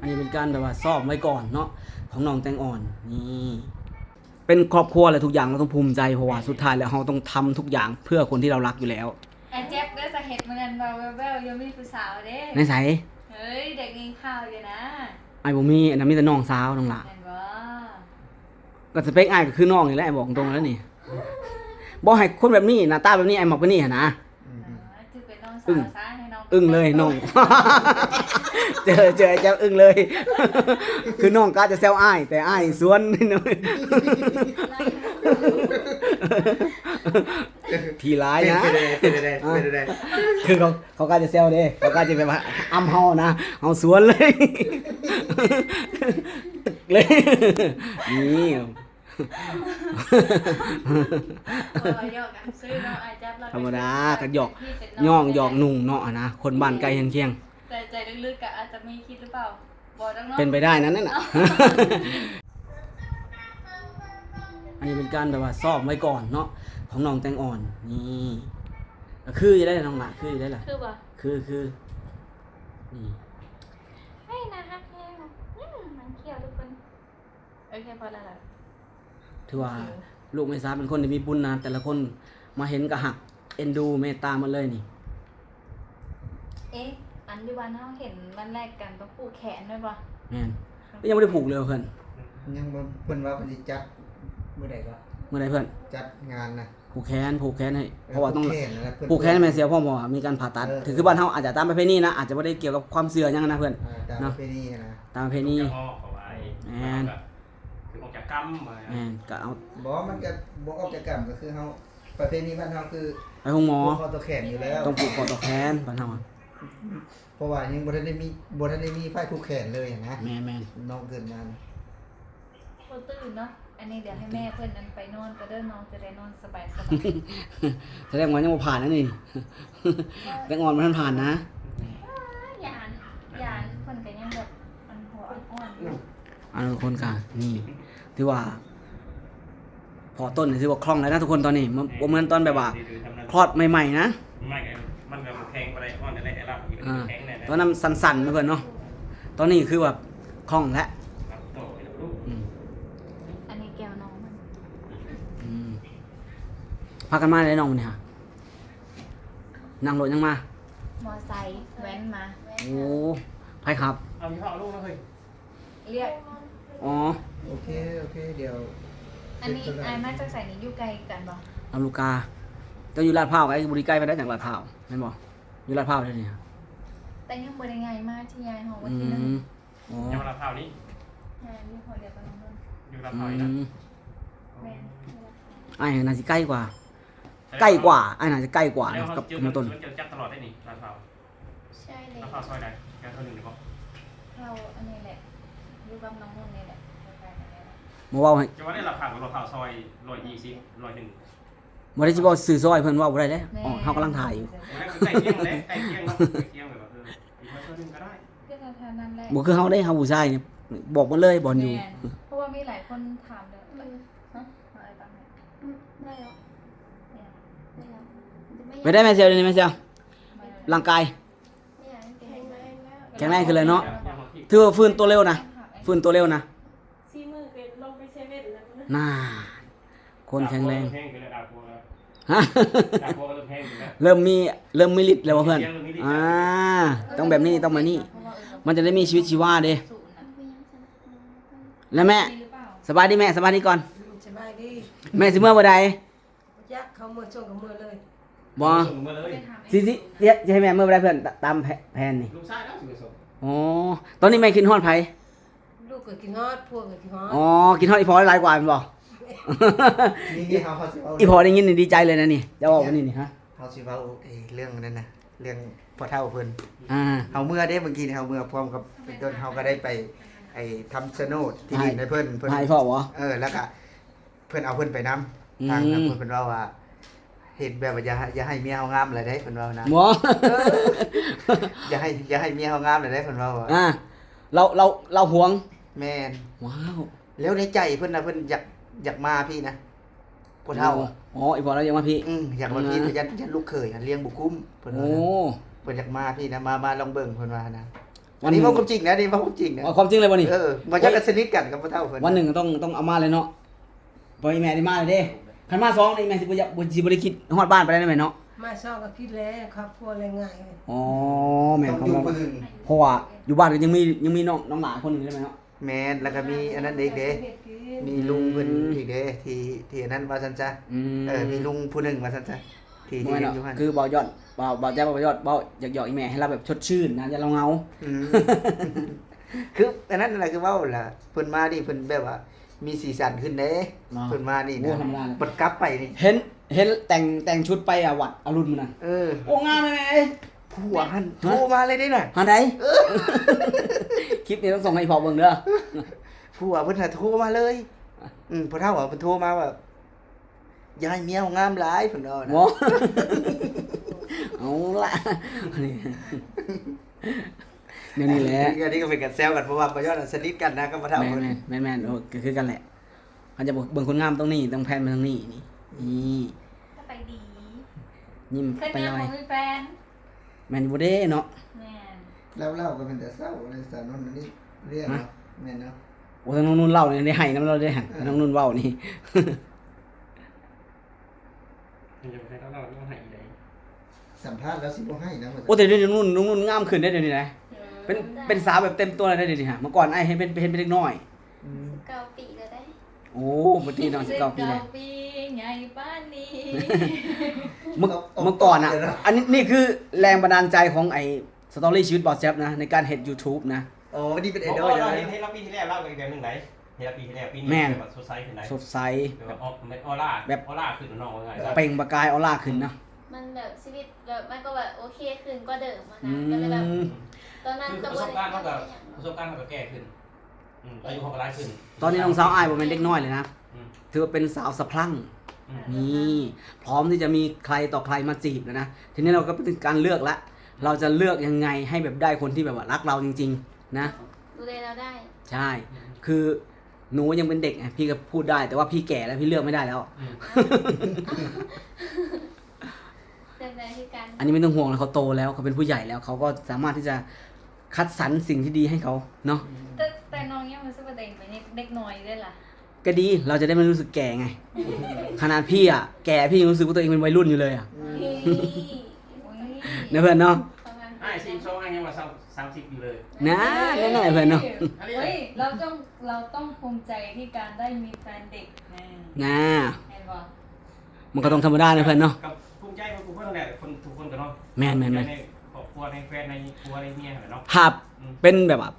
ອັນນີ້ເປັນການແບບວ່າຊ້ອມໄວ້ກ່ອນເນາະ ຂອງນ້ອງແຕງອ່ອນ. ນີ້ເປັນຄອບຄົວ ແລະ ທຸກຢ່າງເຮົາຕ້ອງພູມໃຈ ເພາະວ່າສຸດທ້າຍແລ້ວເຮົາຕ້ອງທຳທຸກຢ່າງເພື່ອຄົນທີ່ເຮົາຮັກຢູ່ແລ້ວ. ອ້າຍແຈັບເດີ ສາເຫດມື້ນັ້ນເວົ້າແວ່ວໆຢູ່ ມີຜູ້ສາວເດ້. ໃນໃສ? ເອີຍ ໄດ້ຍິນຂ່າວຢູ່ນະ. ອ້າຍບໍ່ມີ ອັນນັ້ນມີແຕ່ນ້ອງສາວ ນ້ອງຫຼ້າ. ແມ່ນບໍ່? ກໍສະເປັກອ້າຍກໍຄືນ້ອງນີ້ແຫຼະ ບອກຕົງແລ້ວນີ້. ບໍ່ໃຫ້ຄົນແບບນີ້ ໜ້າຕາແບບນີ້ ອ້າຍມັກແບບນີ້ຫັ້ນນະ. ອືມ ເອີ ຖືເປັນນ້ອງສາວຊະ ໃຫ້ນ້ອງ ອຶ້ງເລີຍນ້ອງ. ເຈີ ເຈີ ອ້າຍແຈັບອຶ້ງເລີຍ. ຄືນ້ອງກະຈະແຊວອ້າຍ ແຕ່ອ້າຍສວນ. ຂີ້ຫຼາຍນະ. ເປັນໄປໄດ້ ເປັນໄປໄດ້ ອ່າ ເປັນໄປໄດ້. ຄືເຂົາ ເຂົາກະຈະແຊວເດ້ ເຂົາກະຈະແບບວ່າອຳເຮົານະ ເຮົາສວນເລີຍ ເລີຍ. ນີ້ ບໍ່ ຢອກກັນຊື່ເນາະ ອ້າຍຈັບລາວ ທຳມະດາ ກໍຢອກ ເປັນພີ່ເປັນນ້ອງ ຍ້ອງຢອກໜຸ່ງເນາະ ຫັ້ນນະ ຄົນບ້ານໃກ້ເຮືອນຄຽງ. ແຕ່ໃຈເລິກໆກໍອາດຈະມີຄິດຫຼືເປົ່າ ບໍ່ດອກເນາະ ເປັນໄປໄດ້ນັ້ນນະ. ອັນນີ້ເປັນການແບບວ່າຊ້ອມໄວ້ກ່ອນເນາະ ຂອງນ້ອງແຕງອ່ອນ. ນີ້ ກໍຄືຢູ່ໄດ໋ນ້ອງຫຼ້າ ຄືຢູ່ໄດ໋ລະ ຄືບໍ່? ຄື ຄື ນີ້ ເຮີ້ຍ ໜ້າຮັກແຮງ. ອືມ ມັນຂຽວທຸກຄົນ. ໂອເຄ ພໍແລ້ວລະ. ຖືວ່າ ໂອເຄ ລູກແມ່ສາເປັນຄົນທີ່ມີບຸນນະ ແຕ່ລະຄົນມາເຫັນກໍຮັກເອັນດູເມດຕາໝົດເລີຍນີ້. ເອະ ອັນຢູ່ບ້ານເຮົາເຫັນວັນແລກກັນຕ້ອງຜູກແຂນແມ່ນບໍ່? ແມ່ນ. ເອີ ຍັງບໍ່ໄດ້ຜູກເລີຍເພິ່ນ ຍັງບໍ່. ເພິ່ນວ່າເພິ່ນຊິຈັດມື້ໃດກໍ? ມື້ໃດເພິ່ນ? ຈັດງານນະ ຜູກແຂນ ຜູກແຂນໃຫ້ ເອີ ເພາະວ່າຕ້ອງຜູກແຂນນະ ຜູກແຂນໃຫ້ແມ່ເສຍ ເພາະວ່າມີການຜ່າຕັດ. ເອີ ຄື ຄືບ້ານເຮົາອາດຈະຕາມປະເພນີນະ ອາດຈະບໍ່ໄດ້ກ່ຽວກັບຄວາມເຊື່ອຫຍັງນະເພິ່ນ ເອີ ຕາມ ເນາະ ປະເພນີນະ ຕາມປະເພນີ. ຕ້ອງຈັບຫໍ່ເຂົາໄວ້ ແມ່ນ ມັນກໍຄືອອກຈາກກຳ ແມ່ນ ກໍເອົາ ບໍ່ ມັນກໍບໍ່ອອກຈາກກຳ ກໍຄືເຮົາ ປະເພນີບ້ານເຮົາຄືໄປໂຮງໝໍ ຜູກຂໍ້ຕໍ່ແຂນຢູ່ແລ້ວ ຕ້ອງຜູກຂໍ້ຕໍ່ແຂນບ້ານເຮົາອະ. ເພາະວ່າຍັງບໍ່ທັນໄດ້ມີ ບໍ່ທັນໄດ້ມີໃຜຜູກແຂນເລີຍຫັ້ນນະ. ແມ່ນໆ ນ້ອງເກີດມານະ ບໍ່ຕື່ນເນາະ. ອັນນີ້ດຽວໃຫ້ແມ່ເພິ່ນ ອັນ ໄປນອນກ່ອນເດີ ນ້ອງຈະໄດ້ນອນສະບາຍໆ. ສະແດງວ່າຍັງບໍ່ຜ່ານອັນນີ້ ແຕງອ່ອນບໍ່ທັນຜ່ານນະ. ຢ້ານ ຢ້ານ ເພິ່ນກໍຍັງແບບ ອັນ ຫົວອ່ອນໆຢູ່. ອັນຄົນກະນີ້ ຖືວ່າພໍຕົ້ນນີ້ຖືວ່າຄ່ອງແລ້ວນະທຸກຄົນ. ຕອນນີ້ບໍ່ ບໍ່ເໝືອນຕອນແບບວ່າຄລອດໃໝ່ໆນະ ມັນກໍ ມັນກໍບໍ່ແຂງປານໃດ ອ່ອນແຕ່ລະ ອ່າ ແຂງແນ່ ຕອນນັ້ນສັ່ນໆນະເພິ່ນເນາະ. ຕອນນີ້ຄືວ່າຄ່ອງແລ້ວ. ອືມ ອັນນີ້ແກ້ວນ້ອງມັນ. ອືມ ພາກັນມາໄດ໋ນ້ອງມື້ນີ້ຫາ? ນັ່ງລົດຫຍັງມາ? ມໍໄຊ ແວ່ນມາ. ໂອ້ ໃຜຂັບ? ເອົາຢູ່ເຮົາເອົາລົງເນາະເຮີ້ຍ. ລຽກ ອໍ ໂອເຄ ໂອເຄ ດຽວ ອັນນີ້ອ້າຍມາຈາກໃສນີ້? ຢູ່ໃກ້ກັນບໍ່? ລຳລູກກາ. ເຈົ້າຢູ່ລາດພ້າວ ກໍບໍ່ໄດ້ໃກ້ປານໃດຈາກລາດພ້າວ ແມ່ນບໍ່? ຢູ່ລາດພ້າວເດ້ນີ້. ແຕ່ຍັງບໍ່ໄດ້ຍ້າຍມາ ຊິຍ້າຍຮອດວັນທີໜຶ່ງ. ອືມ ອໍ ຢູ່ລາດພ້າວນີ້ ແມ່ນ ຢູ່ຫໍດຽວກັບນ້ອງນົນ ຢູ່ລາດພ້າວນີ້ນະ. ອືມ ແມ່ນ ຢູ່ລາດພ້າວ. ອ້າຍໜ້າຊິໃກ້ກວ່າ ໃກ້ກວ່າ ອ້າຍໜ້າຈະໃກ້ກວ່ານະ ກັບມາຕົ້ນ. ເຈົ້າຈັກຕະຫຼອດໄດ໋ນີ້ ລາດພ້າວ. ໃຊ່ເດ້. ລາດພ້າວຊອຍໃດ? ແຖວໜຶ່ງນີ້ບໍ່? ແຖວອັນນີ້ແຫຼະ ຢູ່ກັບນ້ອງນຸ່ນນີ້ແຫຼະ ໃກ້ໆກັນນີ້ແຫຼະ. ບໍ່ເວົ້າໃຫ້ ຈະວ່າໄດ້ລາດພ້າວ ລາດພ້າວຊອຍຮ້ອຍຊາວ ຮ້ອຍໜຶ່ງ. ບໍ່ໄດ້ຊິເວົ້າຊື່ຊອຍເພິ່ນ ເວົ້າບໍ່ໄດ້ເດ້. ແມ່ນ ເຮົາກຳລັງຖ່າຍຢູ່. ໂອ້ ໃກ້ຄຽງແຫຼະ ໃກ້ຄຽງເນາະ ໃກ້ຄຽງແບບວ່າ ເອີ ອີກຊອຍໜຶ່ງກໍໄດ້ ຄືແຖວໆນັ້ນແຫຼະ. ບໍ່ຄືເຮົາເດ້ ເຮົາຜູ້ຊາຍນີ້ ບອກໝົດເລີຍບ່ອນຢູ່. ແມ່ນ ເພາະວ່າມີຫຼາຍຄົນຖາມເດ້. ອືມ ຮະ ເອົາໄປຕາມໃຫ້. ອືມ ໄດ້ແລ້ວ ໄດ້ແລ້ວ ໄປໄດ້ແມ່ແຊວ ດຽວນີ້ແມ່ແຊວ ຮ່າງກາຍ ແຂງແຮງຂຶ້ນເລີຍເນາະ. ຖືວ່າຟື້ນຕົວເລັວນະ ຟື້ນຕົວເລັວນະ. ສີ່ມື້ກໍລົງໄປເຊເວັ່ນແລ້ວ. ນາ ຄົນແຂງແຮງ. ຮະ ເລີ່ມມີ ເລີ່ມມີລິດແລ້ວບໍ່ເພື່ອນ? ອ່າ ຕ້ອງແບບນີ້ ຕ້ອງແບບນີ້ ມັນຈະໄດ້ມີຊີວິດຊີວາເດ້. ແລ້ວແມ່ ສະບາຍດີແມ່ ສະບາຍດີກ່ອນ. ສະບາຍດີ. ແມ່ຊິເມືອມື້ໃດ? ບໍ່ຈັກ ເຂົາເມືອຊ່ວງກໍເມືອເລີຍ. ບໍ່ ຊິ ຊິ ຊິໃຫ້ແມ່ເມືອບໍ່ໄດ້ເພື່ອນ ຕາມແຜນນີ້. ລູກຊາຍລາວຊິໄປສົ່ງ. ອໍ ຕອນນີ້ແມ່ຄິດຮອດໃຜ? ລູກກໍຄິດຮອດ ຜົວກໍຄິດຮອດ. ອໍ ຄິດຮອດອີ່ພໍ່ຫຼາຍກວ່າແມ່ນບໍ່? ນີ້ ນີ້ເຮົາ ເຮົາຊິເວົ້າ ອີ່ພໍ່ໄດ້ຍິນນີ້ດີໃຈເລີຍນະນີ້ ເຈົ້າເວົ້າແບບນີ້ນີ້. ຮະ ເຮົາຊິເວົ້າ ເອີ ເລື່ອງນັ້ນນະ ເລື່ອງພໍ່ເຖົ້າເພິ່ນ. ອ່າ ເຮົາເມືອເດ້ ມື້ກີ້ນີ້ເຮົາເມືອ ພ້ອມກັບເປັນຕົ້ນ ເຮົາກໍໄດ້ໄປ ໄອ້ ທຳໂສນດທີ່ດິນໃຫ້ເພິ່ນ ເພິ່ນ ໃຫ້ພໍ່ບໍ່? ເອີ ແລ້ວກໍ ເພິ່ນເອົາເພິ່ນໄປນຳ. ອືມ ທາງເພິ່ນ ເພິ່ນເວົ້າວ່າ ເຮັດແບບວ່າ ຢ່າ ຢ່າໃຫ້ເມຍເຮົາງາມຫຼາຍເດ້ ເພິ່ນເວົ້ານະ. ບໍ່ ເອີ ຢ່າໃຫ້ ຢ່າໃຫ້ເມຍເຮົາງາມຫຼາຍເດ້ ເພິ່ນເວົ້າ. ອ່າ ລາວ ລາວ ລາວຫວງ. ແມ່ນ. ວ້າວ ແລ້ວໃນໃຈເພິ່ນນະ ເພິ່ນຢາກ ຢາກມາພີ້ນະ ພໍ່ເຖົ້າ. ອໍ ອີ່ພໍ່ລາວຢາກມາພີ້. ອືມ ຢາກມາພີ້ ອືມ ຢ້ານ ຢ້ານລູກເຂີຍຫັ້ນລ້ຽງບໍ່ກຸ້ມ ເພິ່ນວ່າ. ໂອ້ ເພິ່ນຢາກມາພີ້ນະ ມາ ມາລອງເບິ່ງ ເພິ່ນວ່ານະ. ອັນນີ້ເວົ້າຄວາມຈິງນະ ນີ້ເວົ້າຄວາມຈິງນະ ເວົ້າຄວາມຈິງເລີຍບໍ່ນີ້? ເອີ ບໍ່ຈັກກັນສະໜິດກັນກັບພໍ່ເຖົ້າເພິ່ນ ວັນໜຶ່ງຕ້ອງ ຕ້ອງເອົາມາເລີຍເນາະ ເພາະອີ່ແມ່ນີ້ມາແລ້ວເດ້. ຄັນມາສອງນີ້ແມ່ຊິບໍ່ຢາກ ບໍ່ ຊິບໍ່ໄດ້ຄິດຮອດບ້ານປານໃດແມ່ເນາະ. ມາສອງກໍຄິດແລ້ວ ຄອບຄົວແລ້ວງ່າຍ. ອໍ ແມ່ນ ຕ້ອງຢູ່ຜູ້ໜຶ່ງ ເພາະວ່າຢູ່ບ້ານກໍຍັງມີ ຍັງມີນ້ອງ ນ້ອງຫຼ້າຄົນໜຶ່ງເດ້ແມ່ເນາະ. ແມ່ນ ແລ້ວກໍມີອັນນັ້ນອີກເດ້ ມີລຸງເພິ່ນອີກເດ້ ທີ່ ທີ່ອັນນັ້ນວ່າຊັ້ນຊະ. ອືມ ເອີ ມີລຸງຜູ້ໜຶ່ງວ່າຊັ້ນຊະ ທີ່ ທີ່ເຮັດຢູ່ຫັ້ນ. ຄືເວົ້າຢອດ ເວົ້າ ເວົ້າແຈບ ເວົ້າຢອດ ເວົ້າຢອກໆ ອີ່ແມ່ໃຫ້ລາວແບບສົດຊື່ນນະ ຢ່າລາວເຫງົາ. ອືມ ຄືອັນນັ້ນລະ ຄືເວົ້າລະ ເພິ່ນມານີ້ເພິ່ນແບບວ່າ ມີສີສັນຂຶ້ນເດ້. ເພິ່ນມານີ້ນະ ໂອ້ ທຳມະດາເລີຍ ບັດກັບໄປນີ້ ເຫັນ ເຫັນແຕ່ງ ແຕ່ງຊຸດໄປ ອາ ວັດອະລຸນມື້ນັ້ນ. ເອີ ໂອ້ ງາມເລີຍແມ່ເອີຍ. ຜົວຫັ້ນ ຮະ ໂທມາເລີຍເດ້ນະ ອັນໃດ? ເອີ ຄລິບນີ້ຕ້ອງສົ່ງໃຫ້ພໍ່ເບິ່ງເດີ. ຜົວເພິ່ນນະໂທມາເລີຍ. ອືມ ພໍ່ເຖົ້າເພິ່ນໂທມາວ່າ ຢາຍເມຍງາມຫຼາຍ ເພິ່ນວ່ານະ. ບໍ່ ເອົາລະ ແນວນີ້ແຫຼະ. ອັນນີ້ກໍເປັນການແຊວກັນ ເພາະວ່າບໍ່ຍ້ອນສະໜິດກັນນະກັບພໍ່ເຖົ້າ. ແມ່ນໆ ແມ່ນໆ ໂອ້ ກໍຄືກັນແຫຼະ. ຄັນຈະເບິ່ງຄົນງາມຕ້ອງນີ້ ຕ້ອງແພນມາທາງນີ້ນີ້. ນີ້ ສະບາຍດີ ຍິ້ມໄປໜ້ອຍ. ເຄີຍມີແຟນ ແມ່ນຢູ່ບໍ່ເດ້ເນາະ? ແມ່ນ ລາວ ລາວກໍເປັນຕາເສົ້າເລີຍ ສາວນົນອັນນີ້ເລື່ອງເນາະ. ແມ່ນເນາະ. ໂອ້ ທາງນ້ອງນຸ່ນເລົ່ານີ້ໄດ້ໄຫ້ນຳລາວເດ້. ເອີ ທາງນ້ອງນຸ່ນເວົ້ານີ້ ເພິ່ນຈະບໍ່ໃຫ້ເລົ່າ ເລົ່າໄຫ້ອີກໃດ. ສຳພາດແລ້ວຊິບໍ່ໄຫ້ນຳ. ໂອ້ ແຕ່ດຽວນີ້ນ້ອງນຸ່ນ ນ້ອງນຸ່ນງາມຂຶ້ນເດ້ດຽວນີ້ນະ. ເອີ ເປັນ ເປັນສາວແບບເຕັມຕົວແລ້ວເດ້ດຽວນີ້ຫະ. ເມື່ອກ່ອນອ້າຍເຫັນເປັນ ເຫັນເປັນເດັກນ້ອຍ. ອືມ ສິບເກົ້າປີກໍໄດ້. ໂອ້ ບັດນີ້ນ້ອງສິບເກົ້າປີແລ້ວ ສິບເກົ້າປີ ໃຫຍ່ປານນີ້. ເມື່ອ ເມື່ອກ່ອນນະ ອັນນີ້ ນີ້ຄືແຮງບັນດານໃຈຂອງໄອ້ສະຕໍຣີຊີວິດບ່າວແຈັບນະ ໃນການເຮັດຢູທູບນະ. ອໍ ນີ້ເປັນໄອດອລ. ເຫັນ ເຫັນລາວປີທີ່ແລ້ວ ລາວກໍອີກແບບໜຶ່ງໃດ. ເຫັນລາວປີທີ່ແລ້ວ ປີນີ້ ແມ່ນ ແບບວ່າສົດໃສຂຶ້ນໄດ໋. ສົດໃສ ແບບວ່າອອ ແບບອອລາ ແບບອອລາຂຶ້ນເນາະ ວ່າງ່າຍໆ ເປັ່ງປະກາຍອອລາຂຶ້ນເນາະ. ມັນແບບຊີວິດແບບມັນກໍແບບໂອເຄຂຶ້ນກວ່າເດີມຫັ້ນນະ. ອືມ ກໍເລີຍແບບ ອືມ ຕອນນັ້ນກໍບໍ່ໄດ້ ປະສົບການເຮົາກໍ ປະສົບການເຮົາກໍແກ່ຂຶ້ນ. ອືມ ອາຍຸເຮົາກໍຫຼາຍຂຶ້ນ. ຕອນນີ້ນ້ອງສາວອ້າຍບໍ່ແມ່ນເດັກນ້ອຍແລ້ວນະ. ອືມ ຖືວ່າເປັນສາວສະພລັງ. ອືມ ນີ້ ພ້ອມທີ່ຈະມີໃຄຕໍ່ໃຄມາຈີບແລ້ວນະ. ທີນີ້ເຮົາກໍເປັນການເລືອກລະ ເຮົາຈະເລືອກຍັງໄງໃຫ້ແບບໄດ້ຄົນທີ່ແບບວ່າຮັກເຮົາຈິງໆນະ ດູແລເຮົາໄດ້. ໃຊ່ ອືມ ຄືໜູຍັງເປັນເດັກໄງ ພີ່ກໍພູດໄດ້ ແຕ່ວ່າພີ່ແກ່ແລ້ວ ພີ່ເລືອກໄມ່ໄດ້ແລ້ວ. ອືມ ເລືອກໄດ້ຄືກັນ. ອັນນີ້ໄມ່ຕ້ອງຫ່ວງ ເຂົາໂຕແລ້ວ ເຂົາເປັນຜູ້ໃຫຍ່ແລ້ວ ເຂົາກໍສາມາດທີ່ຈະຄັດສັນສິ່ງທີ່ດີໃຫ້ເຂົາເນາະ. ອືມ ແຕ່ ແຕ່ນ້ອງຍັງຮູ້ສຶກວ່າຕົວເອງເປັນເດັກນ້ອຍຢູ່ເດ້ລະ. ກໍດີ ເຮົາຈະໄດ້ບໍ່ຮູ້ສຶກແກ່ໄງ. ຂະໜາດພີ່ອະ ແກ່ ພີ່ຍັງຮູ້ສຶກວ່າຕົວເອງເປັນໄວລຸ້ນຢູ່ເລີຍອະ. ອືມ ນີ້ ນະເພື່ອນເນາະ. ອ້າຍສີ່ສິບສອງ ອ້າຍຍັງວ່າຊາວ ສາມສິບຢູ່ເລີຍນະ. ແນ່ໆ ເພື່ອນເນາະ. ເຮີ້ຍ ເຮົາຕ້ອງ ເຮົາຕ້ອງພູມໃຈທີ່ການໄດ້ມີແຟນເດັກນະ ນະ ແມ່ນບໍ່? ມັນກໍຕ້ອງທຳມະດານະເພື່ອນເນາະ. ກໍພູມໃຈເບິດທຸກຄົນແຫຼະ ຄົນ ທຸກຄົນກໍເນາະ. ແມ່ນໆໆ ໃນຄອບຄົວ ໃນແຟນ ໃນຜົວ ໃນເມຍຫັ້ນແຫຼະເນາະ. ຄັບ ອືມ ເປັນແບບວ່າ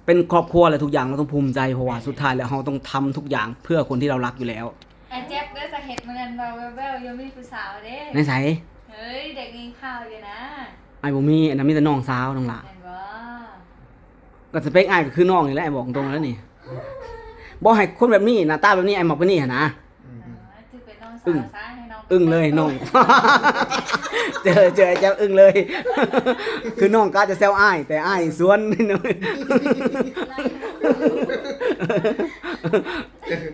ເປັນຄອບຄົວແລະທຸກຢ່າງ ເຮົາຕ້ອງພູມໃຈ ເພາະວ່າ ແມ່ນ ສຸດທ້າຍແລ້ວເຮົາຕ້ອງທຳທຸກຢ່າງເພື່ອຄົນທີ່ເຮົາຮັກຢູ່ແລ້ວ. ອ້າຍແຈັບເດີ ສາເຫດມື້ນັ້ນເວົ້າແວ່ວໆຢູ່ມີຜູ້ສາວເດ້. ໃນໃສ? ເຮີ້ຍ ໄດ້ຍິນຂ່າວຢູ່ນະ. ອ້າຍບໍ່ມີ ອັນນັ້ນມີແຕ່ນ້ອງສາວ ນ້ອງຫຼ້າ. ແມ່ນບໍ່? ກໍສະເປັກອ້າຍກໍຄືນ້ອງນີ້ແຫຼະ ບອກຕົງແລ້ວນີ້. ບໍ່ໃຫ້ຄົນແບບນີ້ ໜ້າຕາແບບນີ້ ອ້າຍມັກແບບນີ້ຫັ້ນນະ. ອືມ ຖືເປັນນ້ອງສາວຊະ ໃຫ້ນ້ອງ ອຶ້ງເລີຍນ້ອງ. ເຈີ ເຈີ ເຈົ້າອຶ້ງເລີຍ. ຄືນ້ອງກະຈະແຊວອ້າຍ ແຕ່ອ້າຍສວນ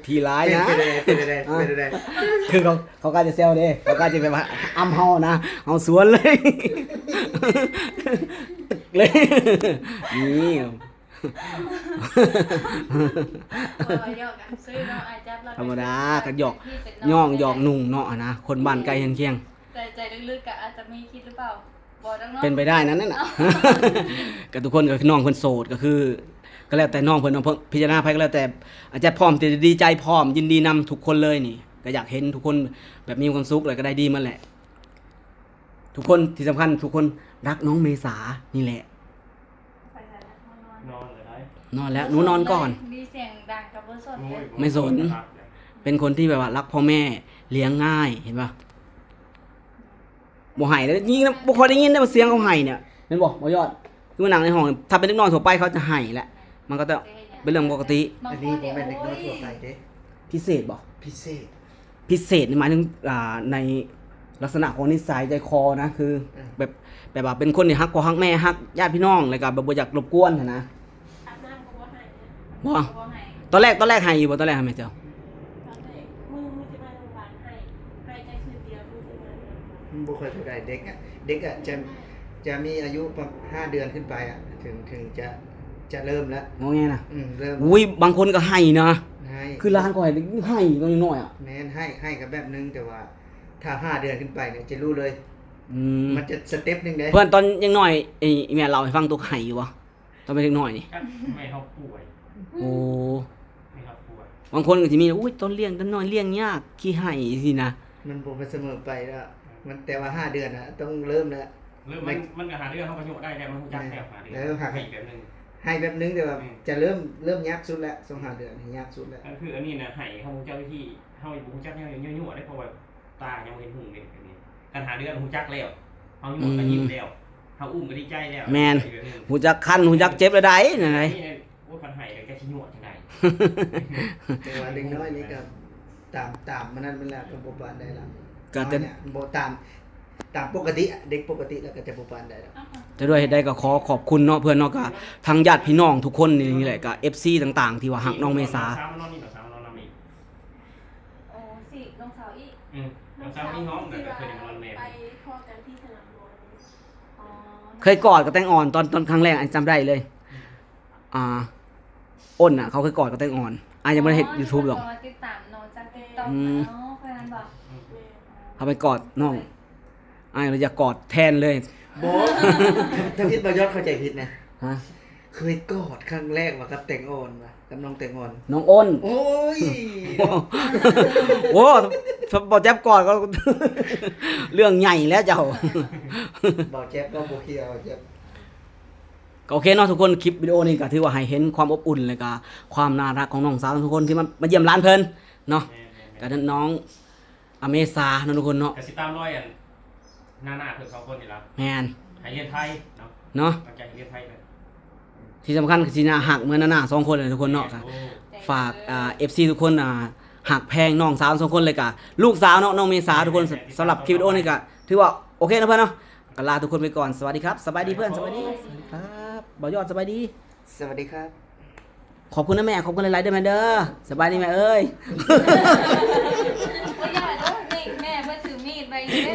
ທີ່ຫຼາຍນະ. ເປັນໄປໄດ້ ເປັນໄປໄດ້ ເປັນໄປໄດ້. ຄືເຂົາ ເຂົາກະຈະແຊວເດ້ ເຂົາກະຈະແບບວ່າອຳເຮົານະ ເຮົາສວນເລີຍ ເລີຍ ນີ້. ບໍ່ ຫຍອກກັນຊື່ເນາະ ອ້າຍຈັບລາວ ທຳມະດາ ກໍຫຍອກ ເປັນພີ່ເປັນນ້ອງ ຫຍອກ ແຕ່ ຫຍອກໜຸ່ງເນາະ ຫັ້ນນະ ຄົນບ້ານໃກ້ຮຽງຄຽງ. ແຕ່ໃຈເລິກໆກໍອາດຈະມີຄິດຫຼືເປົ່າ ບໍ່ດອກເນາະ. ເປັນໄປໄດ້ນັ້ນນະ ກໍທຸກຄົນກໍຄືນ້ອງເພິ່ນໂສດ ກໍຄື ກໍແລ້ວແຕ່ນ້ອງເພິ່ນເນາະ ເພິ່ນພິຈາລະນາໃຜກໍແລ້ວແຕ່ ອາດຈະພ້ອມທີ່ຈະດີໃຈ ພ້ອມຍິນດີນຳທຸກຄົນເລີຍນີ້ ກໍຢາກເຫັນທຸກຄົນແບບມີຄວາມສຸກ ແລ້ວກໍໄດ້ດີໝົດແຫຼະ. ທຸກຄົນ ທີ່ສຳຄັນທຸກຄົນຮັກນ້ອງເມສານີ້ແຫຼະ. ໄປໃສລະ? ນອນ ນອນແລ້ວ ໜູນອນກ່ອນ. ມີສຽງດັງກໍບໍ່ສົນເດ້. ໂອ້ຍ ບໍ່ສົນ ບໍ່ສົນ. ເປັນຄົນທີ່ແບບວ່າຮັກພໍ່ແມ່ ລ້ຽງງ່າຍ ເຫັນບໍ່? ບໍ່ໄຫ້ເດ້ ຍິງນະ ບໍ່ຄ່ອຍໄດ້ຍິນເດ້ວ່າສຽງເຂົາໄຫ້ນີ້ ແມ່ນບໍ່ ບໍ່ຍອດ? ຄືມານັ່ງໃນຫ້ອງ ຖ້າເປັນເດັກນ້ອຍທົ່ວໄປເຂົາຈະໄຫ້ແຫຼະ ມັນກໍຈະເປັນເລື່ອງປົກກະຕິ. ອັນນີ້ບໍ່ແມ່ນເດັກນ້ອຍທົ່ວໄປເດ້ ພິເສດບໍ່? ພິເສດ ພິເສດນີ້ໝາຍເຖິງ ອ່າ ໃນລັກສະນະຂອງນິໄສໃຈຄໍນະ ຄື ເອີ ແບບ ແບບວ່າເປັນຄົນທີ່ຮັກພໍ່ຮັກແມ່ ຮັກຍາດພີ່ນ້ອງ ແລ້ວກໍແບບບໍ່ຢາກລົບກວນຫັ້ນນະ. ອາບນ້ຳກໍບໍ່ໃຫ້ ບໍ່ ບໍ່ໃຫ້. ຕອນແລກ ຕອນແລກໄຫ້ຢູ່ບໍ່? ຕອນແລກໄຫ້ແມ່ເຈົ້າ ຕອນແລກ ມື້ ມື້ທີ່ມາໂຮງບານໄຫ້ ໄຫ້ແຕ່ຄືດຽວ ມື້ທີ່ມາໂຮງບານ. ມັນບໍ່ຄ່ອຍເທົ່າໃດ ເດັກອະ ເດັກອະຈະ ຈະມີອາຍຸປະ ຫ້າເດືອນຂຶ້ນໄປອະ ເຖິງ ເຖິງຈະ ຈະເລີ່ມແລ້ວ ງໍແງນະ ອືມ ເລີ່ມ ອຸ້ຍ ບາງຄົນກໍໄຫ້ນະ ໄຫ້ ຄືຫຼານຂ້ອຍໄຫ້ຕອນຍັງນ້ອຍອະ ແມ່ນ ໄຫ້ ໄຫ້ກໍແບບໜຶ່ງ ແຕ່ວ່າຖ້າຫ້າເດືອນຂຶ້ນໄປນີ້ຈະຮູ້ເລີຍ ອືມ ມັນຈະສະເຕັບໜຶ່ງເດ້ ເພື່ອນຕອນຍັງນ້ອຍ ອີ່ແມ່ເລົ່າໃຫ້ຟັງ ໂຕໄຫ້ຢູ່ບໍ່? ຕອນເປັນເດັກນ້ອຍນີ້ ຈັກແມ່ເຮົາປ່ວຍ ໂອ້ ແມ່ເຮົາປ່ວຍ ບາງຄົນກໍຊິມີ ໂອ້ຍ ຕອນລ້ຽງ ຕອນນ້ອຍລ້ຽງຍາກ ຂີ້ໄຫ້ຊີ້ນະ ມັນບໍ່ໄປສະເໝີໄປແລ້ວ ມັນ ແຕ່ວ່າຫ້າເດືອນນະ ຕ້ອງເລີ່ມແລ້ວ ເລີ່ມ ມັນ ມັນ ມັນກໍຫ້າເດືອນ ເຮົາກໍຍົວະໄດ້ແລ້ວ ມັນຮູ້ຈັກແລ້ວ ເອີ ຫ້າເດືອນ ໃຫ້ແບບໜຶ່ງ ໃຫ້ແບບໜຶ່ງ ແຕ່ວ່າ ແມ່ນ ຈະເລີ່ມ ເລີ່ມຍາກສຸດແລ້ວ ຊ່ວງຫ້າເດືອນນີ້ຍາກສຸດແລ້ວ ກໍຄືອັນນີ້ນະ ໃຫ້ເຮົາຮູ້ຈັກວິທີ ເຮົາບໍ່ຮູ້ຈັກແນວຍົວະ ເດ້ ເພາະວ່າ ຕາຍັງບໍ່ເຫັນຫຸ່ງເດ້ ແບບນີ້ ຄັນຫ້າເດືອນຮູ້ຈັກແລ້ວ ເຮົາຍົວະກໍ ອືມ ຍິ້ມແລ້ວ ເຮົາອຸ້ມກໍດີໃຈແລ້ວ ແມ່ນ ເດືອນໜຶ່ງ ຮູ້ຈັກຄັນ ຮູ້ຈັກເຈັບແລ້ວໃດ໋ ນັ້ນໃດ໋ ນີ້ ໂອ້ຍ ຄັນໄຫ້ກໍຈະຍົວະຈັ່ງໃດ ແຕ່ວ່າເດັກນ້ອຍນີ້ກໍຕາມ ຕາມມັນນັ້ນມັນແລ້ວ ກໍບໍ່ປານໃດລະ ກໍຈະ ນ້ອຍນີ້ບໍ່ຕາມ ຕາມປົກກະຕິ ເດັກປົກກະຕິແລ້ວກໍຈະບໍ່ປານໃດລະ ຈະດ້ວຍເຫດໃດກໍຂໍຂອບຄຸນເນາະ ເພື່ອນເນາະ ກໍທັງຍາດພີ່ນ້ອງທຸກຄົນນີ້ແຫຼະ ກໍເອັຟຊີຕ່າງໆ ທີ່ວ່າຮັກນ້ອງເມສາ ນ້ອງສາວມານອນນີ້ ນ້ອງສາວມານອນນຳອີກ ໂອ້ ຊິນ້ອງສາວອີກ ອືມ ນ້ອງສາວມີຫ້ອງ ນ້ອງສາວ ແລ້ວກໍເພິ່ນມານອນແມ່ ໄປພໍ້ກັນທີ່ສະໜາມບົວ ອໍ ເຄີຍກອດກັບແຕງອ່ອນ ຕອນ ຕອນຄັ້ງແລກ ອັນຈຳໄດ້ເລີຍ ອືມ ອ່າ ອ້ນນະ ເຂົາເຄີຍກອດກັບແຕງອ່ອນ ອ້າຍຍັງບໍ່ໄດ້ເຮັດ ອໍ YouTube ດອກ ເພາະວ່າຕິດຕາມນ້ອງຈາກ TikTok ອືມ ເນາະ ເພິ່ນນັ້ນບໍ່ ອືມ ເຮົາໄປກອດນ້ອງ ອ້າຍເລີຍຢາກກອດແທນເລີຍ ບໍ່ ທຳ ທຳອິດບ່າວຍອດເຂົ້າໃຈຜິດນະ ຮະ ເຄີຍກອດຄັ້ງແລກວ່າກັບແຕງອ່ອນວ່າ ກັບນ້ອງແຕງອ່ອນ ນ້ອງອ້ນ ໂອ້ຍ ໂອ້ ບ່າວແຈັບກອດກໍເລື່ອງໃຫຍ່ແລ້ວເຈົ້າ ບ່າວແຈັບກໍບໍ່ເຄີຍ ບ່າວແຈັບ ກໍໂອເຄເນາະທຸກຄົນ ຄລິບວິດີໂອນີ້ກໍຖືວ່າໃຫ້ເຫັນຄວາມອົບອຸ່ນ ແລະກໍຄວາມໜ້າຮັກຂອງນ້ອງສາວທຸກຄົນທີ່ມາ ມາຢ້ຽມຫຼານເພິ່ນເນາະ ແມ່ນໆໆ ກໍນ້ອງອາເມສາເນາະທຸກຄົນເນາະ ກໍຊິຕາມຮອຍອັນ ໜ້າໆ ເພິ່ນສອງຄົນນີ້ລະ ແມ່ນ ໃຫ້ຮຽນໄທເນາະ ເນາະ ຕັ້ງໃຈໃຫ້ຮຽນໄທເລີຍ ທີ່ສຳຄັນກໍຊິໜ້າຮັກເໝືອນໜ້າໆ ສອງຄົນເລີຍທຸກຄົນເນາະ ແມ່ນ ກໍ ໂອ້ ຝາກ ອ່າ ເອັຟຊີທຸກຄົນ ອ່າ ຮັກແພງນ້ອງສາວທັງສອງຄົນ ແລະກະລູກສາວເນາະ ນ້ອງເມສາ ແມ່ນໆ ທຸກຄົນ ແມ່ນໆ ສຳລັບຄລິບວິດີໂອນີ້ກະຖືວ່າໂອເຄເນາະເພື່ອນເນາະ ກໍລາທຸກຄົນໄປກ່ອນ ສະຫວັດດີຄັບ ສະບາຍດີເພື່ອນ ສະຫວັດດີ ສະຫວັດດີຄັບ ບ່າວຍອດ ສະບາຍດີ ສະຫວັດດີຄັບ ຂອບຄຸນນະແມ່ ຂອບຄຸນຫຼາຍໆເດີແມ່ເດີ ສະບາຍດີແມ່ເອີຍ ບໍ່ຢາກເດີ ນີ້ແມ່ເພິ່ນຖືມີດໄວ້ຢູ່ເດ້